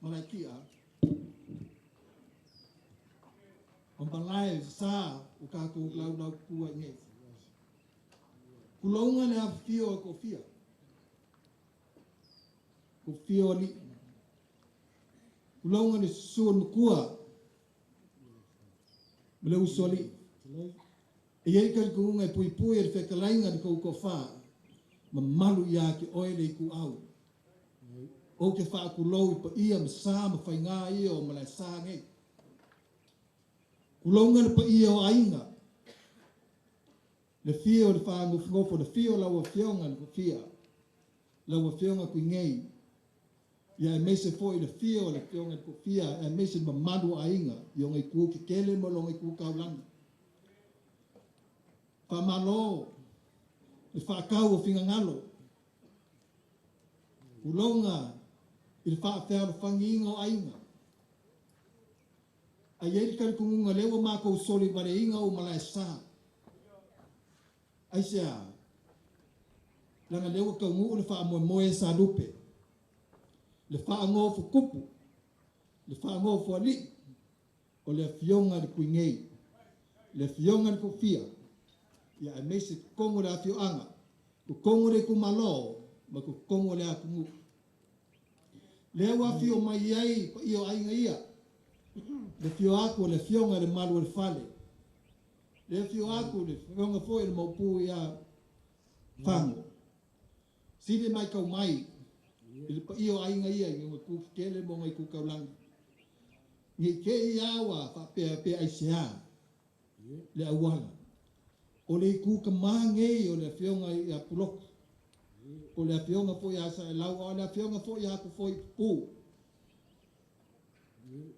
Malaekia o malae sa o kākou laulau ai nei. Kulouga le afifio o Kofia. Kofia o alii. Kulouga le susu o le matua ma le uso alii. E i ai talitonuga e puipui e le fetalaiga i le tou toafa, mamalu ia te oe le ituau. Ou te faatulou i paia ma sa ma faiga ia o Malaesa nei. Tulouna le paia o aiga, le afio o le Faanofonofo, le afio o lau Afioga le Kofia, lau Afioga Tuinei, ia aemaise foi le afio o le Afioga le Kofia, aemaise le mamalu o aiga i ona itu tetele ma lona itu taulagi. Faamalo le faatau o finagalo, tulouna i le faafealofagiina o aiga. Ae i ai le talitonuga lea ua matou solivaleina o Malaesa. Aisea? Leaga lea ua taunuu le faamoemoe Salupe, le faanofotupu, le faanofoalii, o le afioga i le Tuinei, le afioga i le Kofia, ia aemaise totonu o le afioaga, totonu o le itumalo, ma totonu o le atunuu. Lea ua afio mai ai paia o aiga ia, le afio atu o le afioga i le malu o le fale, le afio atu le afioga foi i le Maopu ia Fago. Sili mai tau mai i le paia o aiga ia i ona itu tetele ma ona itu taulagi. Ne i te i lava ua faapea pe aisea le auala. O le itu tama nei o le afioga ia Puloki, o le afioga foi ia Saelau, a o le afioga foi ia Atufoipupu,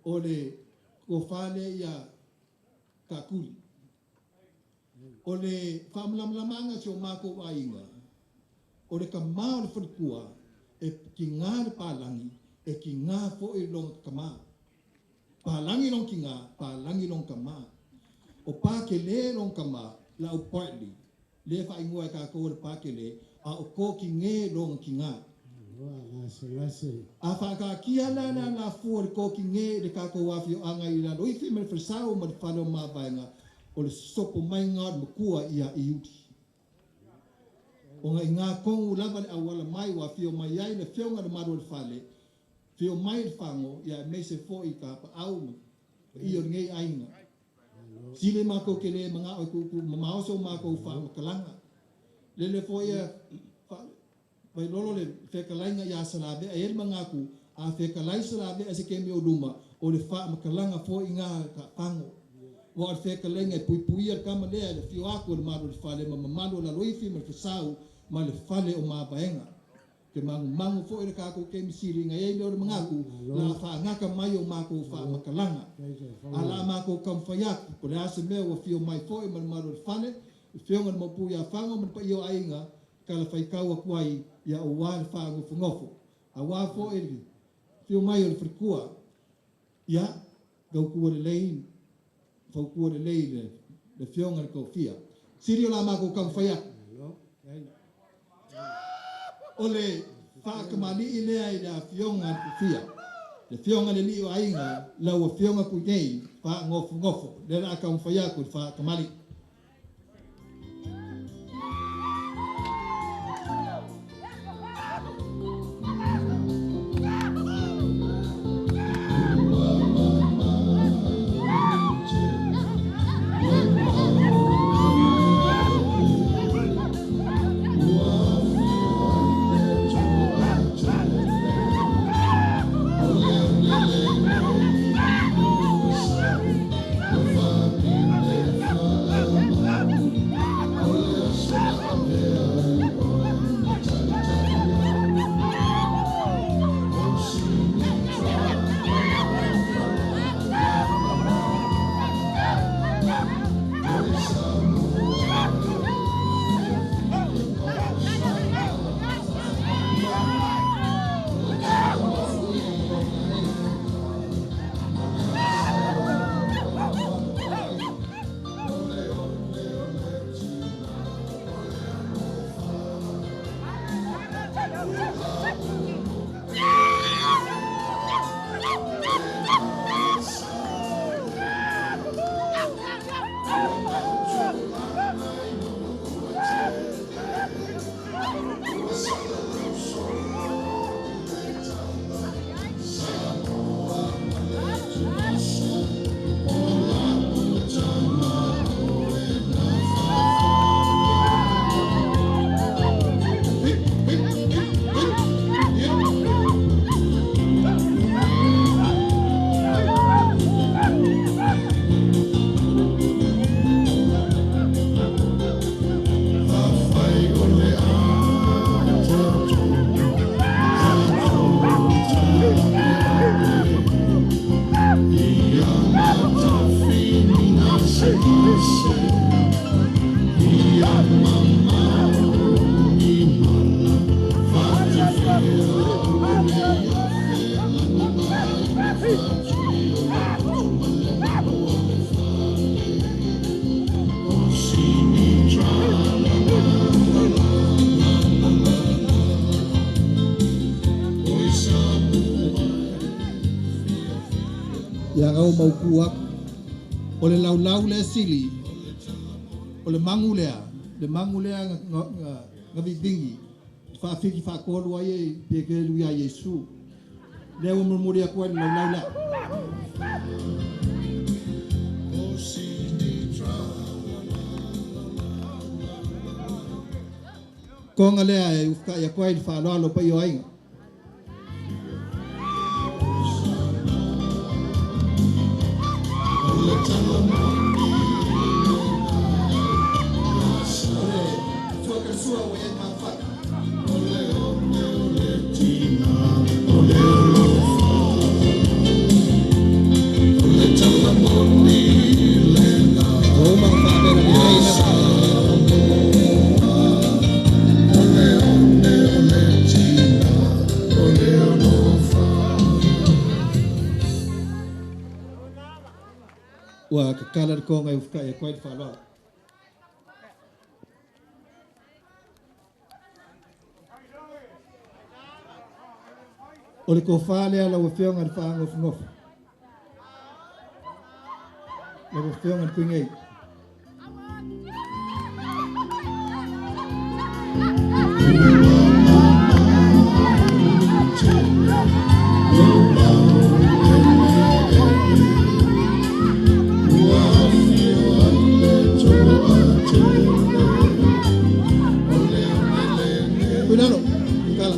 o le tofa lea ia Tatuli. O le faamalamalamaga si o matou aiga, o le tama o le faletua, e tiga le palagi, e tiga foi lona tama. Palagi lona tiga, palagi lona tama. O Pakele lona tama, lau Bartley, lea faaigoa e tatou o le Pakele, a o Tokige lona tiga. A faataatia la le alafua o le Tokige i le tatou afioaga i Laloifi ma le Falesau ma le fale o Mavaega, o le sopo maiga o le matua ia Iuli. Ona i ngā tonu lava le auala mai ua afio mai ai le afioga i le malu o le fale, afio mai le Fago, ia aemaise foi i Tapaau ma paia o lenei aiga. Sili matou te le manao e tuutuu mamao so matou faamatalaga. Lele foi ia Vailolo le fetalaiga ia Salavea, e i ai le manatu, a fetalai Salavea i se taimi o luma, o le faamatalaga foi i ngā taafago. Ua o le fetalaiga e puipuia le tama lea i le afio atu o le malu o le fale ma mamalu o Laloifi ma le Fasau ma le fale o Mavaega. Te magumagu foi le tatou taimi sili ina i ai lea o le manatu, la faagata mai o matou faamatalaga. A la matou taumafai atu, o le a se mea ua afio mai foi ma le malu o le fale, le afioga i le Maopu ia Fago ma le paia o aiga, tala faitau atu ai ia aua le faanofonofo. Aua foi le afio mai o le faletua, ia gautua lelei, fautua lelei le afioga i le Kofia. Sili o la matou taumafai atu. O le faakamalii lea i le afioga i le Kofia, le afioga i le alii o aiga, lau afioga Tuinei, faanofonofo. Lea o le a taumafai atu i le faakamalii. Ia ngau mau ku aku. O le laulau le sili, o le mangu lea, le mangu lea nga vivingi, whaafiki whaakolu ai e pe ke lui a Yesu. Lea ua mulimuli aku ai le laulau lea. Konga lea e ufka ia kwa i whaaloalo pa i o ainga. Ua kakala le konga e ufka ia kwa i whaaloalo. O le kofā lea lau afioga i le faagofogofu. Lau afioga i le Kuingei. Kuinalo, kala.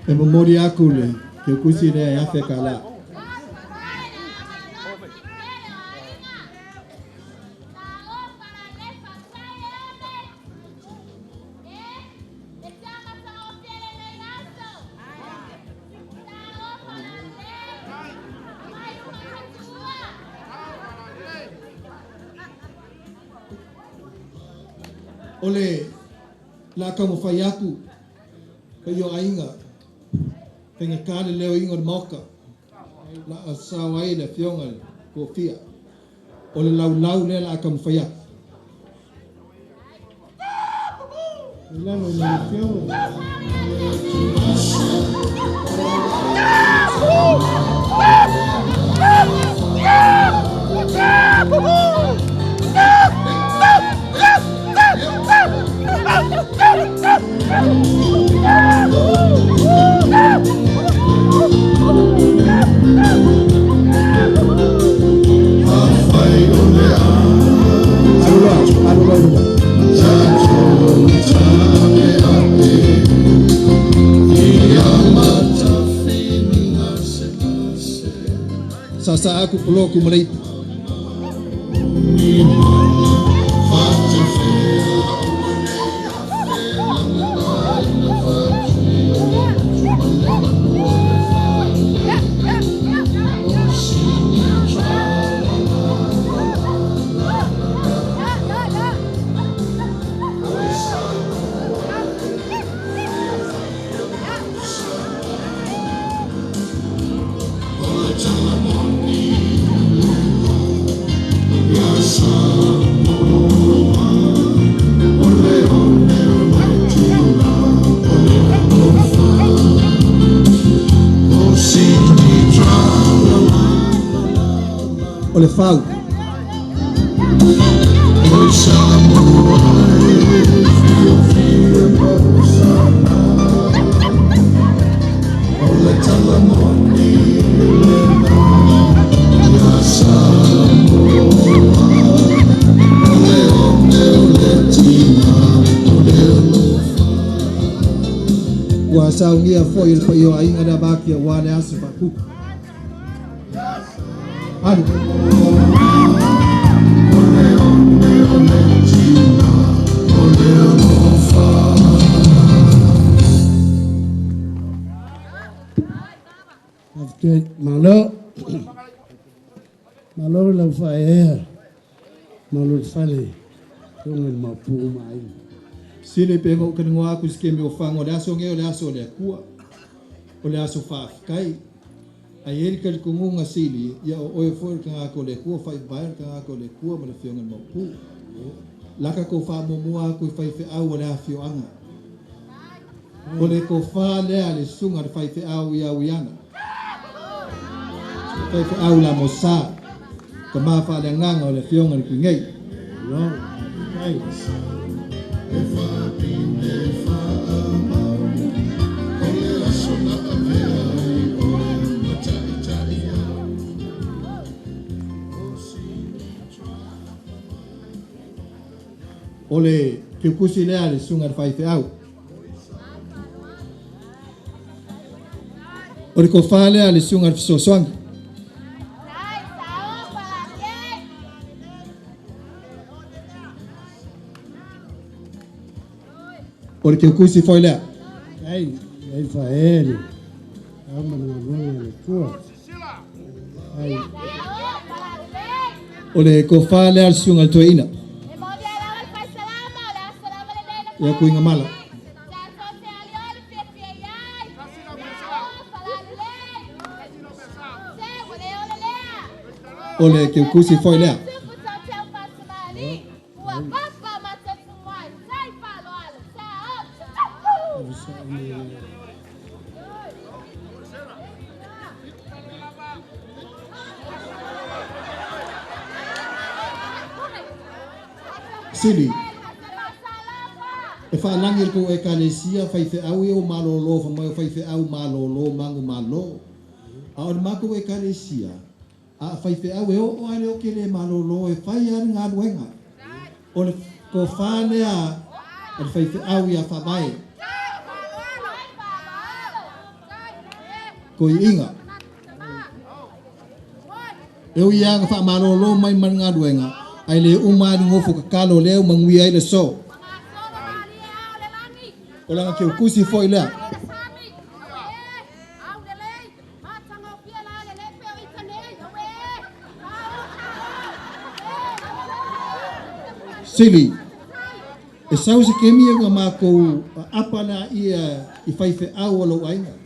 E momori aku le ke kusi lea e afe ka la. O le la ka mo whai aku, ka io ainga, whainga kā le leo inga o le maoka, la a sao ai le fionga le kofia. O le laulau lea la ka mo whai aku. Lalo i le afioga. Aluloa, aluloa luma. Sa sa aku pulo ku malai. O le fau. Ua saungia foi le paio ainga le abaki a wale aso whakuku. Alu. Malo. Malo i lau faaeaea, malo i le fale, Afioga i le Maopu ma Aiga. Sili pe ma uka aku se kemi o fango le aso ngeo le aso le akua. O le aso faafetai. Ai e le kungunga sili ia o oe foi ka ngako le akua fai vai ka ngako le akua ma le fionga maopu. Laka ko fa momua aku i fai fe au o le afioanga. O le ko fa lea le sunga le fai fe au ia uiana. Fai fe au la mosa. Ka ma fa le nganga o le fionga le kuingei. Malo, faafetai. O le keukusi lea le suga le faifeau. O le kofā lea le suga le fesoasoani. O le keukusi foi lea. Ai, ai faaeaea le ao ma le galuega a le Atua. Ai, O le kofā lea le suga le toeaina. Ia kuiga mala. O le keukusi foi lea. Sili, e whaalangi le kou ekalesia whai wheau e o malolo, wha mai o whai wheau malolo, mangu malo. A o le mākou ekalesia, a whai wheau e o o ale o ke le malolo, e whai ale ngā luenga. O le ko whanea, a le whai wheau ia whamae, ko i inga. E o ia nga wha malolo mai man ngā luenga, ai le uma ni ngofo kakalo leo mangui ai le so. O langa ke ukusi foi lea. Sili, e sau se kemi e ngā mākou apa na ia i whai wheau o lau aiga.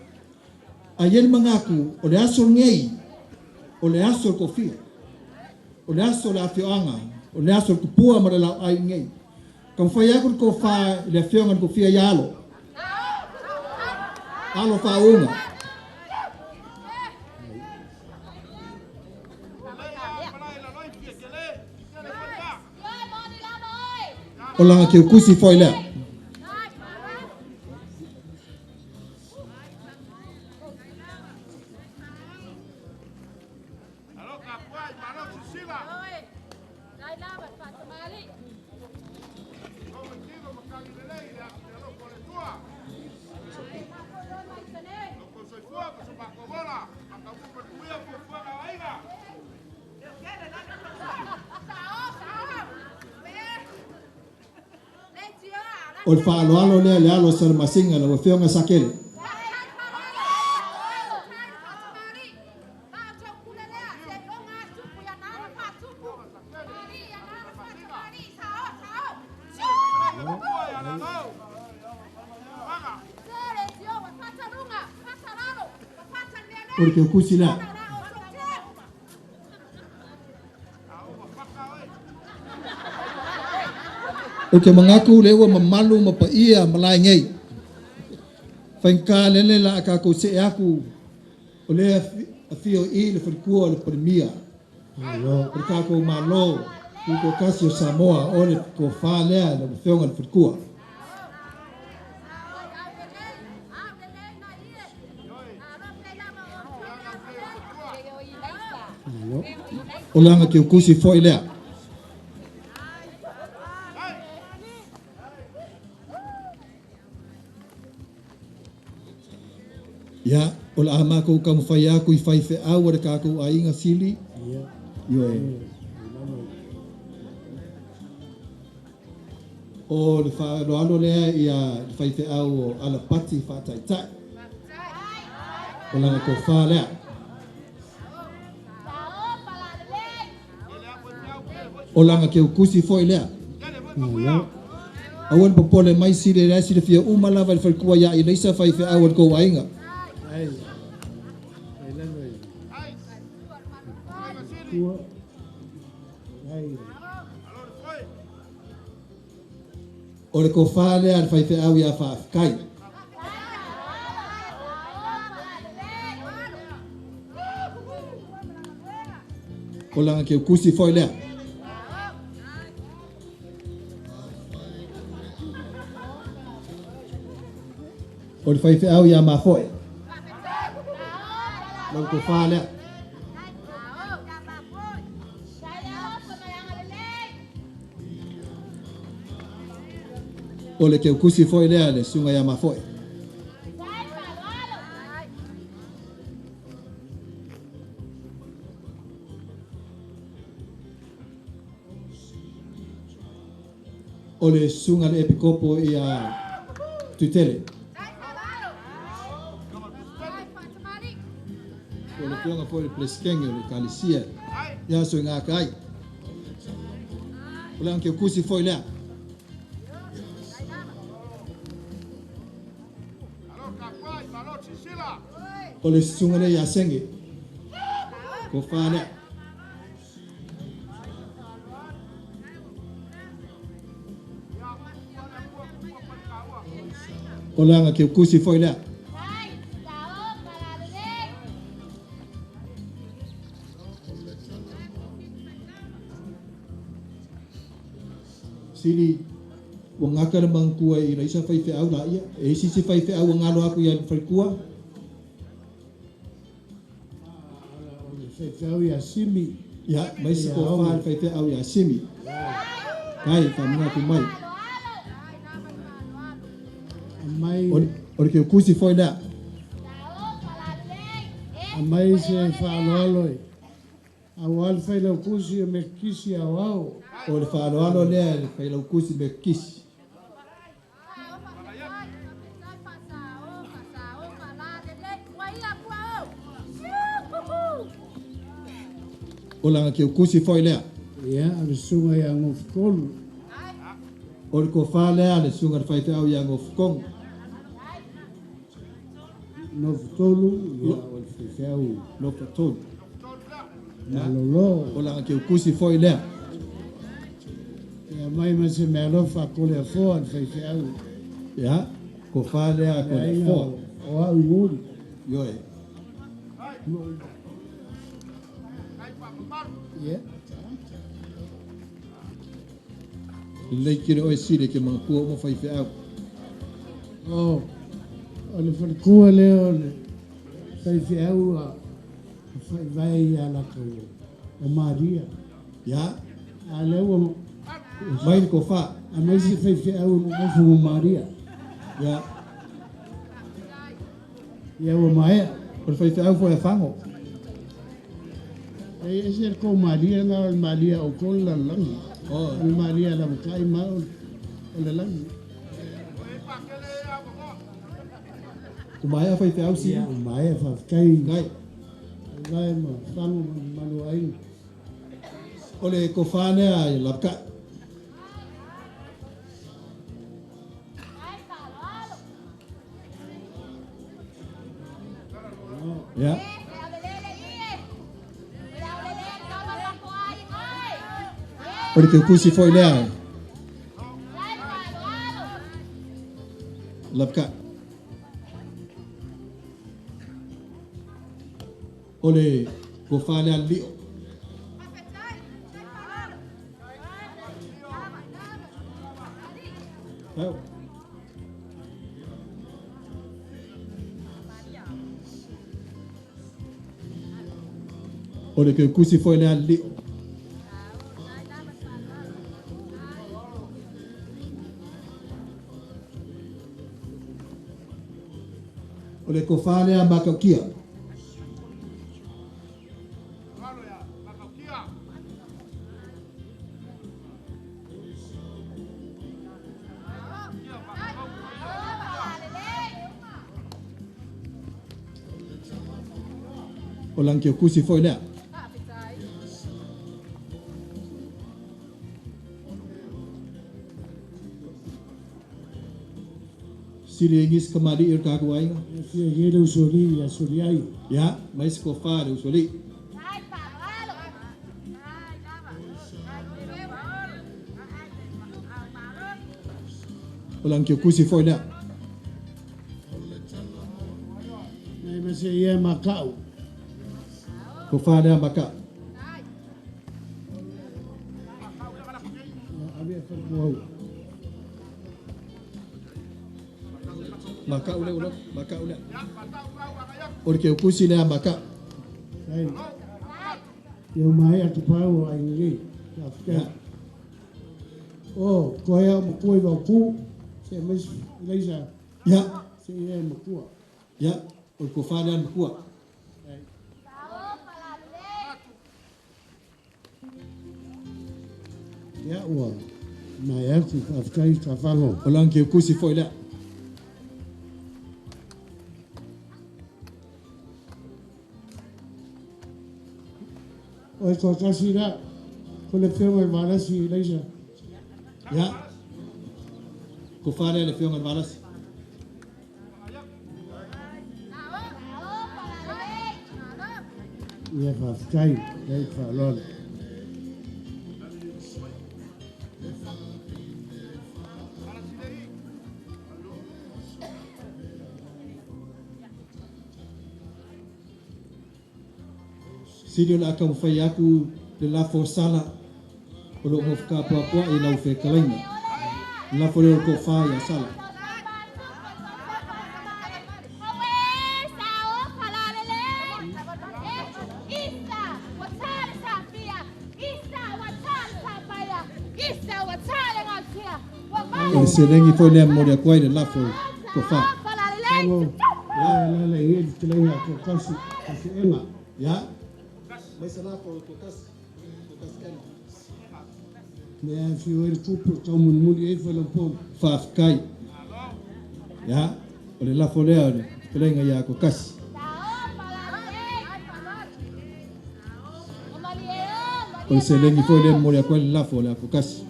A iele mangaku, o le aso ngei, o le aso le kofia, o le aso le afioanga, o le aso le kupua ma le lau ai ngei. Ka mwhai aku le kofā i le afioanga le kofia i alo. Alo whaunga. O langa ke ukusi foi lea. O le whaaloalo lea le alo sa le masinga la wafeonga sakele. O le keukusi lea. O te mangaku le ua mamalu ma paia malae nei. Whainga lele la a kākou se e aku o le a fio i le whalikua o le parimia. malo. O le kākou malo, u ko kasi o Samoa, o le ko whā lea le whewhionga le whalikua. Malo. O langa ke ukusi foi lea. Ia, o la mākou ka mwhai aku i whai wheau o le kākou a inga sili. Ia. Ioe. O le whaaloalo lea ia le whai wheau o alapati whaataitai. O langa ko whā lea. O laga keukusi foi lea. Malo. Aua le popole mai Sili, o la e silafia uma lava e le falekua ia Ilaisa faifeau a le tou aiga. Ai. Ai lava i. Tua. Ai. O le tofa lea a le faifeau ia Faafetai. O laga keukusi foi lea. O le faifeau ia Mafoe. Lau tofa lea. O le keukusi foi lea le susuga ia Mafoe. O le susuga le epikopo ia Tuitele. O le afioga foi le Peresetene o le Ekalesia ia Soigakaai. O lana keukusi foi lea. O le susuga lea ia Sege. Tofa lea. O lana keukusi foi lea. Sili, ua gata le manatua i laisa faifeau laia. E i ai se isi faifeau ua galo atu ia le faletua? O le faifeau ia Simi. Ia, mai se tofa le faifeau ia Simi. Kai, faamanatu mai. Aumai. O le keukusi foi lea. Aumai se faaaloalo i aua le Failautusi o Metotisi Aoao. O le faaaloalo lea i le Failautusi Metotisi. O lana keukusi foi lea. Ia, o le susuga ia Gofutolu. O le tofa lea le susuga i le faifeau ia Gofutonu. Nofotolu, ia, o le faifeau. Nofotolu. Malolo. O lana keukusi foi lea. Ia aumai ma se meaalofa a Koleafoa le faifeau. Ia, tofa lea a Koleafoa. O au i uli. Ioe. Ia. Lelei tele oe Sili e te manatua uma faifeau. O, o le faletua lea o le faifeau a faivae ia latou o Maria. Ia. A lea ua Mai le tofa. Aumai se faifeau e nonofo ma Maria. Ia. Ia ua maea. O le faifeau foi a Fago. E ese le kou Maria na o le Maria o kou le lalolagi. Oh. O le Maria lavakai ma o le lagi. Ua maea faifeau Sili? Ia, ua maea, faafetai. Kai. Vae ma Fago ma mamalu o aiga. O le tofa lea i lavakai. Ia. O le keukusi foi lea. Lavakai. O le tofa lea Lio. O le keukusi foi lea Lio. O le tofa lea Matautia. O lana keukusi foi lea. Sili e ngis kamali i ka kuaiga. E fia i le usoli ia soli ai. Ia, mai se kofa le usoli. O lang kio kusi foi lea. Nei ma se ia makau. Kofa lea maka. Ia ave e whakuau. Maka ule ulo, maka ule. O le kio kusi lea maka. Ai. Ia mai atu pau ai ngi. Ka fika. O, ko hea makua i vauku. Se mai leisa. Ia, Se ia makua. ia, o le kofa lea makua. Ia ua. Mai atu whawhitai ka whango. O lang kio kusi foi lea. O e koa kasi rā. Ko le whionga i valasi i leisa. Ia. Kofa lea le fionga le valasi. Ia whawhitai. Lei whalole. Sili o le aka mawhai aku le lafo sala o lo ngofka pua i lau whekalaina. Lafo leo ko wha ia sala. O le selengi foi lea mori aku ai le lafo ko wha. Whango. Ia la le ia te lei ko kasi. Kasi enga. Ia. Mai se lafo ko kasi. Ko kasi ena. Mea whio e kupu tau munmuli e whalapolu. Whawhikai. Ia. O le lafo lea o le felenga ia ko kasi. O le selengi foi lea mori aku ai le lafo le ko kasi.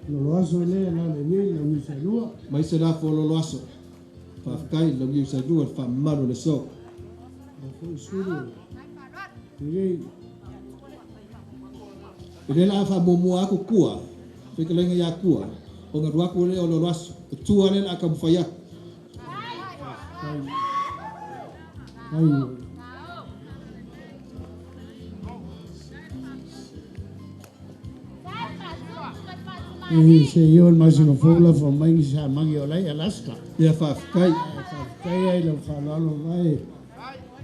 Loloaso lea la le nei la uisalua. Mai se lafo lolo aso. Whawhikai lau iu sa lua le whammalu le so. A fo sulu. Lei I le la wha mumua aku kua. Whekalenga ia kua. O ngā ruaku le o lolo aso. O tua le la ka mwhai aku. kai. Kai. E se io il masino fola fo mai sa mangi o lai Alaska. Ia whawhikai. Kai ai lo whalalo vai.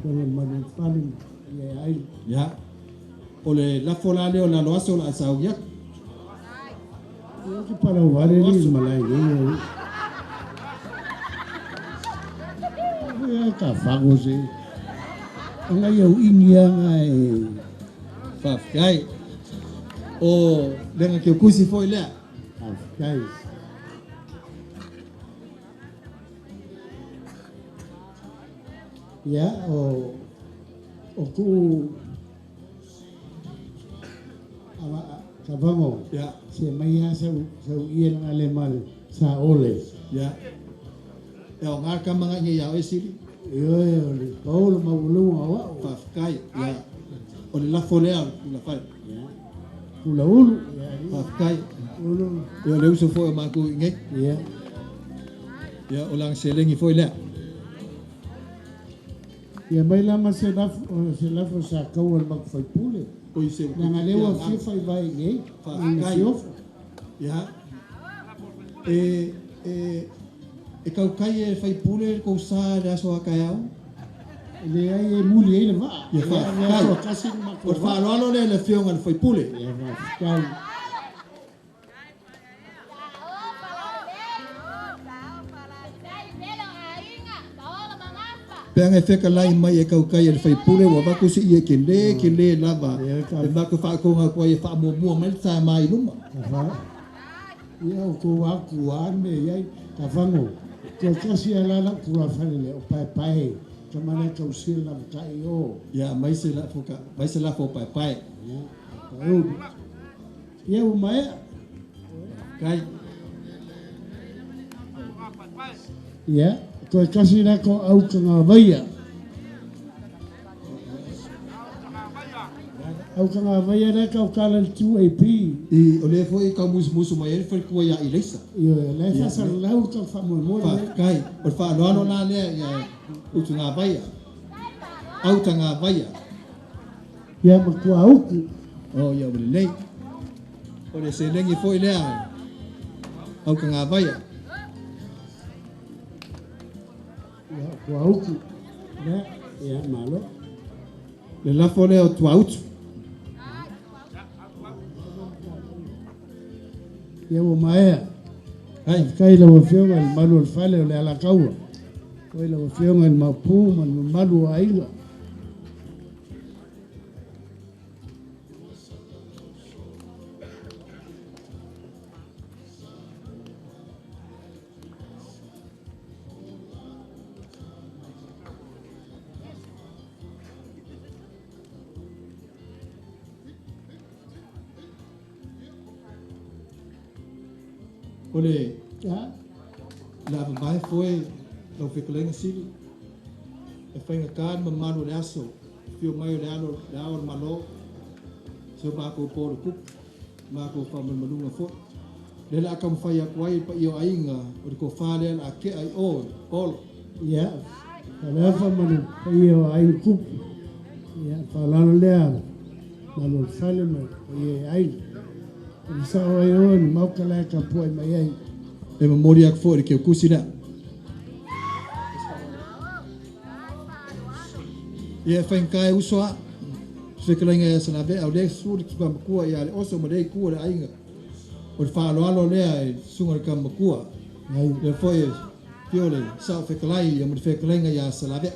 Ko le manu fali ia ai. Ia. O le lafo la leo la loaso la asau ia. Ia te para ware ni malai ni. Ia ka whango se. Anga iau ingia ngai. Whawhikai. O lenga kio kusi foi lea. Kai. Ia o ku awa ka vango Ia. se mai a sau sau ia nga le mal sa ole. Ia. E o ngā kamanga ia iau e sili. Io e o le paolo maulunga wa. Whawhikai. Ia. O le lafo lea o le whai. Ia. Kula ulu. Ia. Whawhikai. Ulu. Ia le uso foi o mākou i ngei. Ia. Ia o lang selengi foi lea. Ia mai lama se lafo sa kau al mak fai pule. O i se Nanga lewa fia fai vai nei. Whawhikai. Ia. E e kaukai e whai pule ko sa le aso a kai au. Le ai e muli e le vaa. Ia whawhikai. Le kasi ma O le whaaloalo lea le fionga le whai pule. Ia whawhikai. Peanga e wheka lai mai e kaukai e le whai pule, wa wako si ia ke le lava. E mako whaakonga kua e whaamuamua mai le tā mai luma. Ia o ko aku ane iai, ka whango. Ko kasi a lala kura whanele o pae pae. Ka mana kau sila la mkai o. Ia, mai se la fo pae pae. Ia, pae uru. Ia o maea. Kai. Ia, toe tasi la ko au kangavaia. Au kangavaia le kau kala le 2AP. I o lea foi kau musumusu mai ai le faletua ia Ilaisa. Ioe, la e faasalalau tau faamoemoe lenei. Faafetai. O le faaaloalo la lea ia Utugavaia. Autagavaia. Ia ma Tuauku. Oh, ia ua lelei. O le seleni foi lea Autagavaia. Ia, Tuauku. Lea, ia, malo. Le lafo lea o Tuautu. Ia ua maea. Hai. Faafetai i lau Afioga i le malu o le fale o le Alataua. Oi lau Afioga i le Maopu ma le mamalu o aiga. O le Ia. lava foi lau fetalaiga Sili, e faigata le mamalu o le aso, afio mai o le alo le ao o le Malo, si o matou po o le tupu, matou faamalumaluga foi. Lea le a taumafai atu ai le paia o aiga o le tofa lea le a tea i o Olo. Ia, faleafa ma le paia o aiga tupu. Ia, faaaloalo lea malu o le fale ma le paia i aiga. O le sao ai oe le maota la e tapuai mai ai. E momoli atu foi i le keukusi lea. Ia e faigata e uso a fetalaiga ia Salavea o lea e susu le tama matua ia le oso ma lea itu o le aiga. O le faaaloalo lea e susuga i le tama matua. Lea foi e fio le sao fetalai ia ma le fetalaiga ia Salavea.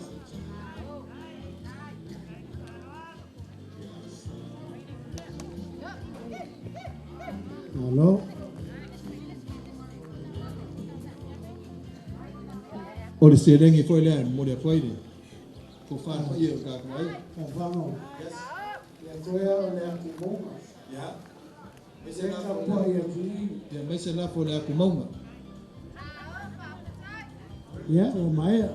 Malo. O le seleni foi lea e momoli atu ai le tofa i le paia o le tatou aiga. Fafago. Yes. Ia toe o le atu mauga. Ia. E tapuai atu i. Ia aemaise lafo o le atu mauga. Ia, ua maea.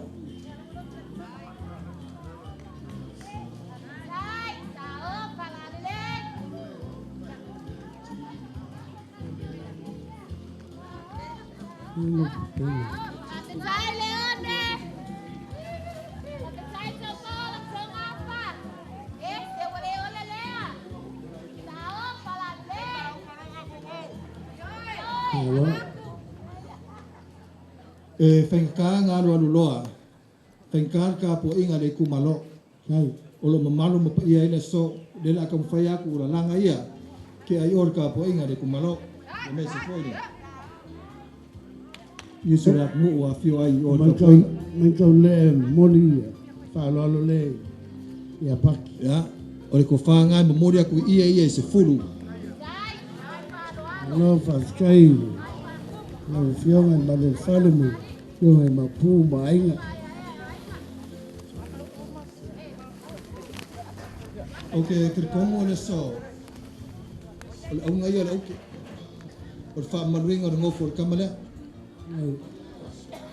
E faigata na alualu loa, faigata le tapuaiga a le itumalo. O lo o mamalu ma paia ai le aso, lea o le a taumafai atu o lalaga ia ke ai o le tapuaiga a le itumalo. Aemaise foi le nisi o le atunuu ua afio ai i o le tapuaiga. Mai kau le moli ia, faaaloalo le ia Paki. Ia, o le tofa lena e momoli atu i ia ia i sefulu. Malo faafetai lau Afioga i le Malu o le Fale ma Afioga i Maopu ma Aiga. Ou te talitonu o le aso, o le auga ia o le aute, o le faamamaluina o le nofo o le tama lea.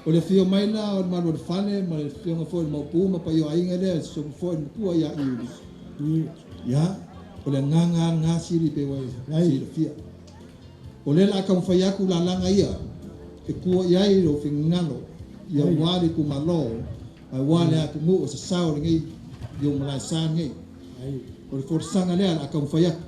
O le afio mai la o le Malu o le Fale ma le afioga foi o le Maopu ma paia o aiga lea, susu foi le matua ia Iuli. Ia, o le agaga lava lena Sili pe ua e silafia. O lea o le a taumafai atu lalaga ia e tua i ai lou finagalo ia aua le itumalo aua le atunuu o sasao lenei i ou malaesa lenei. O le folasaga lea o le a taumafai atu.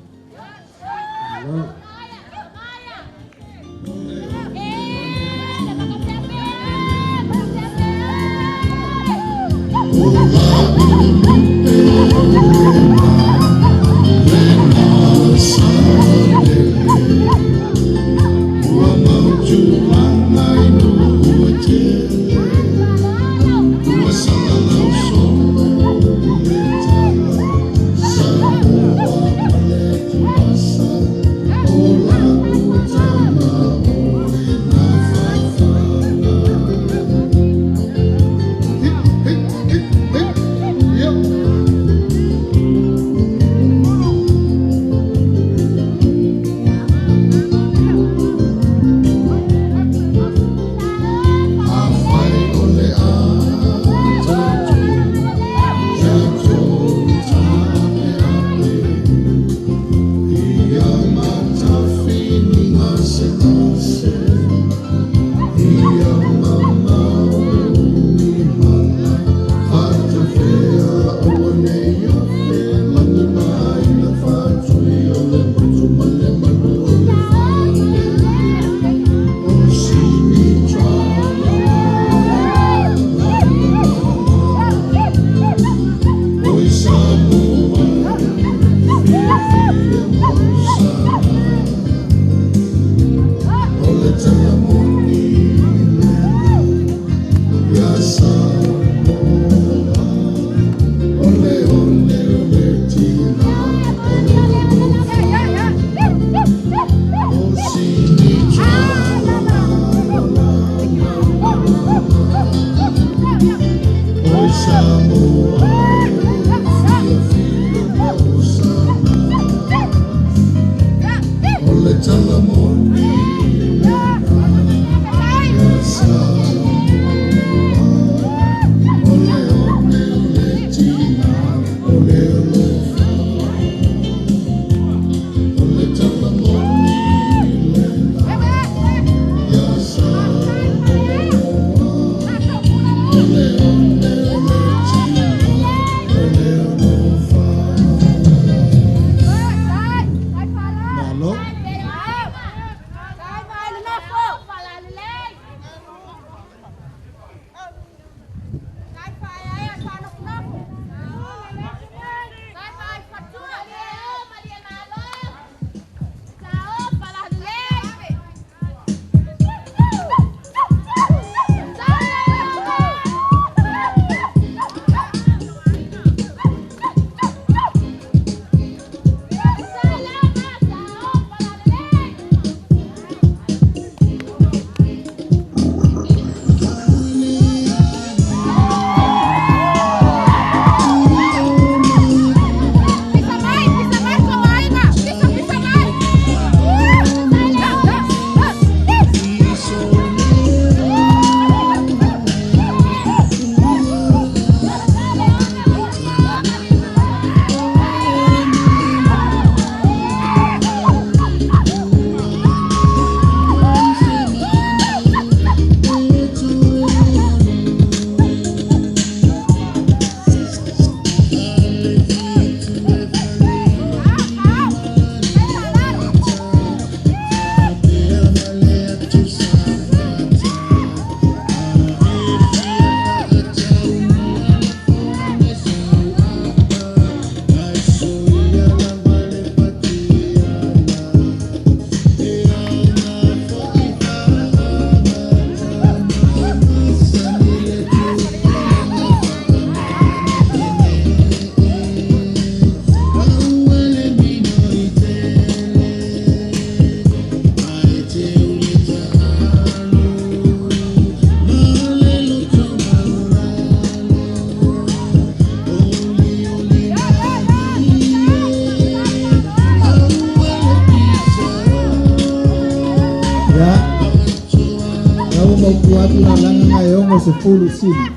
60 sili.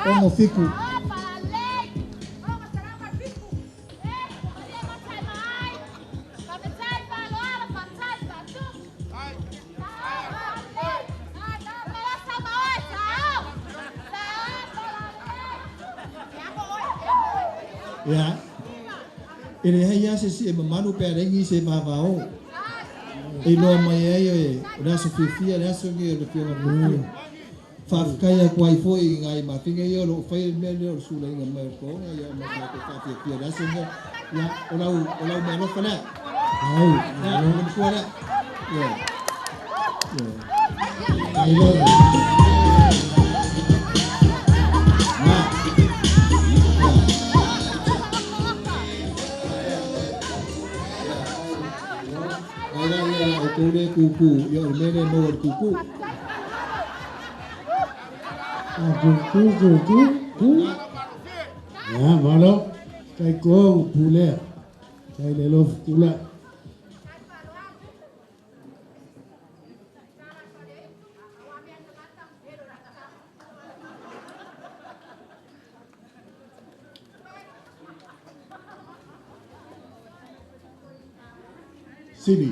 67. Ia, e leai lava se isi e mamalu pe a leai nisi e vavao. E iloa mai ai o le aso fiafia le aso lenei o le Afioga i le Kofia. Faafetai atu ai foi i nai mafiga ia o lo o faia le mea lea o le sulaina mai o le toga ia ma tatou faafiafia i le aso lenei. Ia, o lau, o lau meaalofa lea. Ia, o le matua lea. Ia. Ia. Na. Ai la ia outou lea e kūkū, ia o le mea lea e maua i le kūkū. A ku ku ku ku ku. Ia, malo. Tai ko pulea. Tai le lofu kula. Sili.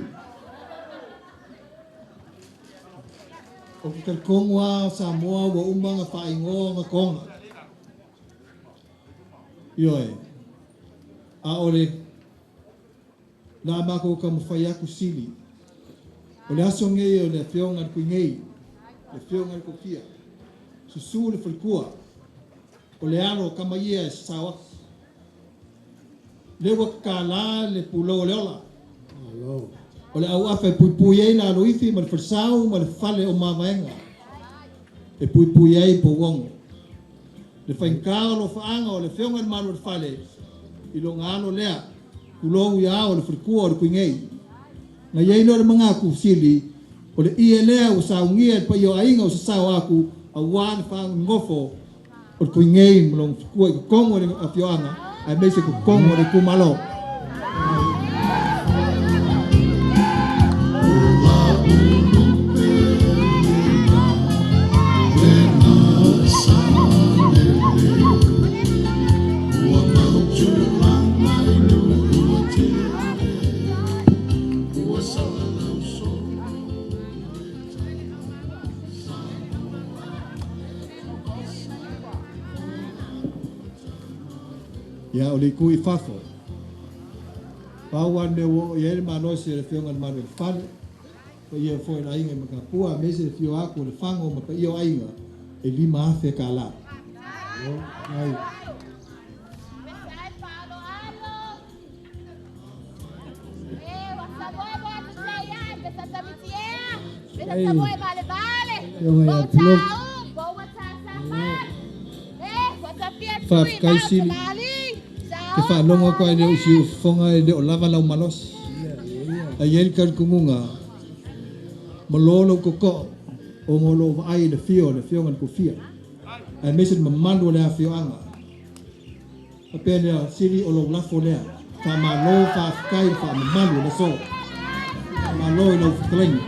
Ou te talitonu lava o Samoa ua uma ona faaigoa ona toga. Ioe. A o le la matou taumafai atu sili. O le aso nei o le Afioga i le Kuinei, le Afioga i le Kofia, susu le faletua, o le alo o tama ia e sasao atu. Lea ua tatala le pulou o le ola. O le auafa e puipui ai le aloifi ma le falesau ma le fale o mavaega e puipui ai pouogo. Le faigata o alofaaga o le Afioga i le Malu o le Fale i lona alo lea, tulou ia ao o le faletua o le Kuinei. Na i ai lea o le manatu sili, o le ie lea ua saunia e le paia o aiga o sasao atu aua le faanonofo o le Kuinei ma lona faletua i totonu o le afioaga aemaise totonu o le itumalo. Ia, o le itu i fafo. Pau lava le mea ua oo i ai le malosi o le Afioga i le Malu o le Fale, paia foi o le aiga i Matapua, aemaise le afio atu o Lefaga ma paia o aiga, e $5,000. Faafetai Sili. Te faalogo atu ai le o siufofoga e le o lava lau malosi. Ae i ai le talitonuga, malo lou tootoo ona o lou vaai i le afio o le Afioga i le Kofia, aemaise le mamalu o le afioaga. Faapea lea, Sili o lou lafo lea. Faamalo, faafetai le faamamalu o le aso. Faamalo i lau fetalaiga.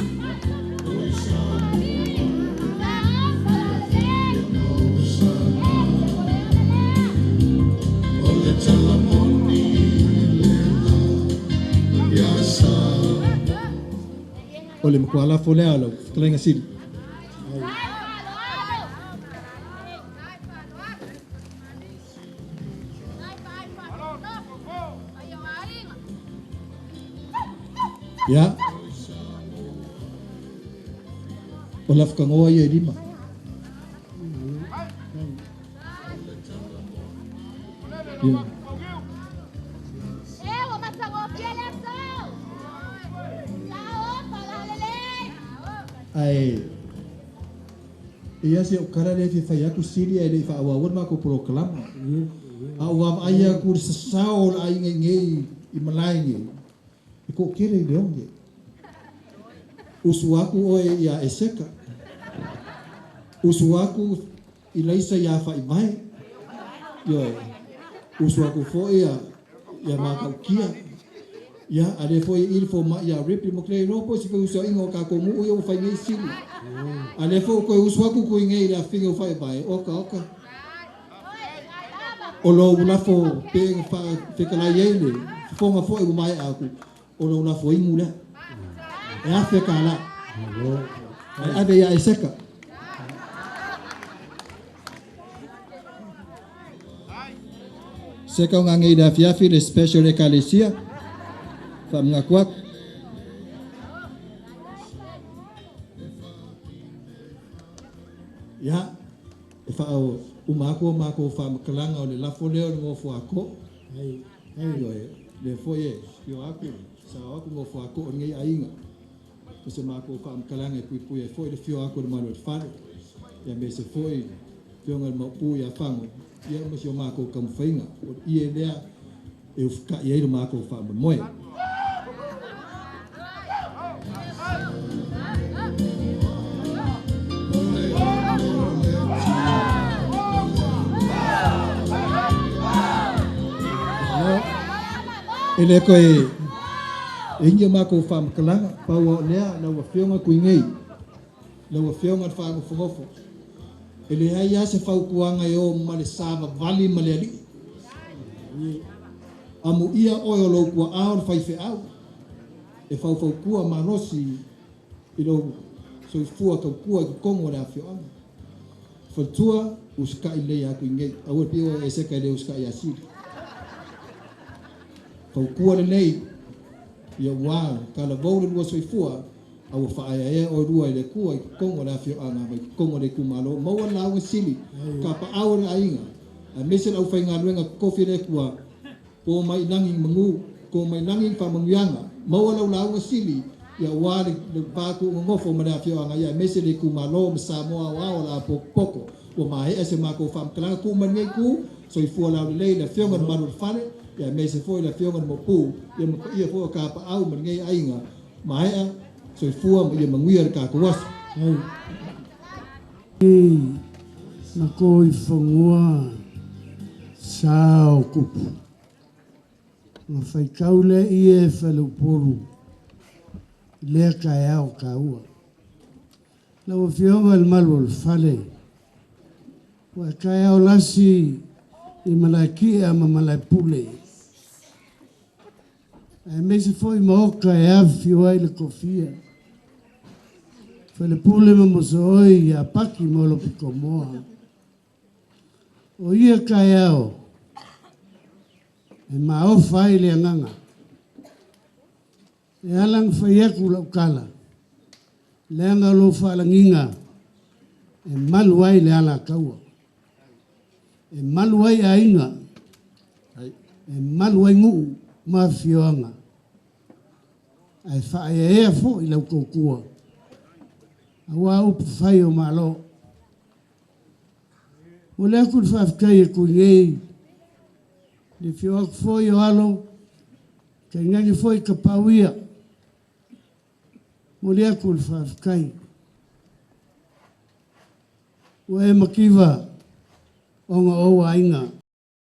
O le matua lafo lea lau fetalaiga Sili. Ia. O lafutagoa ia e lima. Ia. Ae Eia si au kala lea e fia fai atu sili ae le i faaauaua le matou polokalama. A ou vaavaai atu i le sasao o le aiga i nei i malae nei, e toatele i le oge. Usu atu oe ia Eseka. Usu atu i Laisa ia Faivae. Ioe. Usu atu foi ia Matautia. Ia, a lea foi e i le fomai ia Ripley ma Clay Rowe po o se feusuaiga o tatou nuu ia ua fai nei sili. A lea foi ua toe usu atu tui nei i le afiga o faevae, oka oka. O lou lafo pe na faafetalai ai le fofoga foi ua maea atu, o lou lafo inu lea. E $1,000. Ae ave ia Eseka. Seka o ngangei i le afiafi le special ekalesia. Faamanatu atu. Ia, e faauma atu a matou faamatalaga o le lafo lea o le nofoa-too. Ioe, lea foi e afio atu, sao atu nofoa-too o lenei aiga. O se matou faamatalaga e puipui ai foi le afio atu o le malu o le fale, ia aemaise foi le afioga i le Maopu ia Fago, ia ma si o matou taumafaiga. O le ie lea e ufukai ai lo matou faamoemoe. E le toe e ingi o matou faamatalaga, pau lava o lea, lau Afioga Tuigei, lau Afioga i le Faanofonofo, e leai lava se fautuaga e o ma le savavali ma le alii. Amuia oe o lou tuaa o le faifeau e faufautua malosi i lou soifua tautua i totonu o le afioaga. Faletua, usitai lelei ia Tuigei, aua le pio e seka e le usitai ia Sili. Fautua lelei, ia ua talavou le lua soifua, a ua faaeaea oe lua e le Atua i totonu o le afioaga ma i totonu o le itumalo. Maua le lauga sili, tapaau o le aiga, aemaise le aufaigaluega totofi a le Atua, po mai i lagi ni manu, to mai lagi ni faamanuiaga, maua lau lauga sili, ia aua le va tuugogofo ma le afioaga, ia aemaise le itumalo ma Samoa aoao o le a potopoto. Ua maea se matou faamatalaga, tuu mai lenei itu, soifua laulelei le Afioga i le Malu o le Fale, ia aemaise foi le Afioga i le Maopu, ia ma paia foi o tapaau ma lenei aiga. Maea, soifua ma ia manuia le tatou aso. I na ko i fanua sa o kupu. Na faitau lea ie e faleupolu i lea taeao taua. Lau Afioga i le Malu o le Fale, ua e taeao lasi i Malaekia ma Malaepule, aemaise foi maota e afifio ai le toafia, Falepule ma Mosooi ia Paki ma Olopitomoa. O ia taeao e maofa ai le agaga. E ala ona fai atu lau tala, leaga o lou faalagiga e malu ai le alataua, e malu ai aiga, e malu ai nuu ma afioaga, ae faaeaea foi lau tautua aua upu fai o Malo. Momoli atu le faafetai e Tuinei, le afio atu foi o alo, tainane foi tapaau ia. Momoli atu le faafetai. Ua e mativa ona o ou aiga.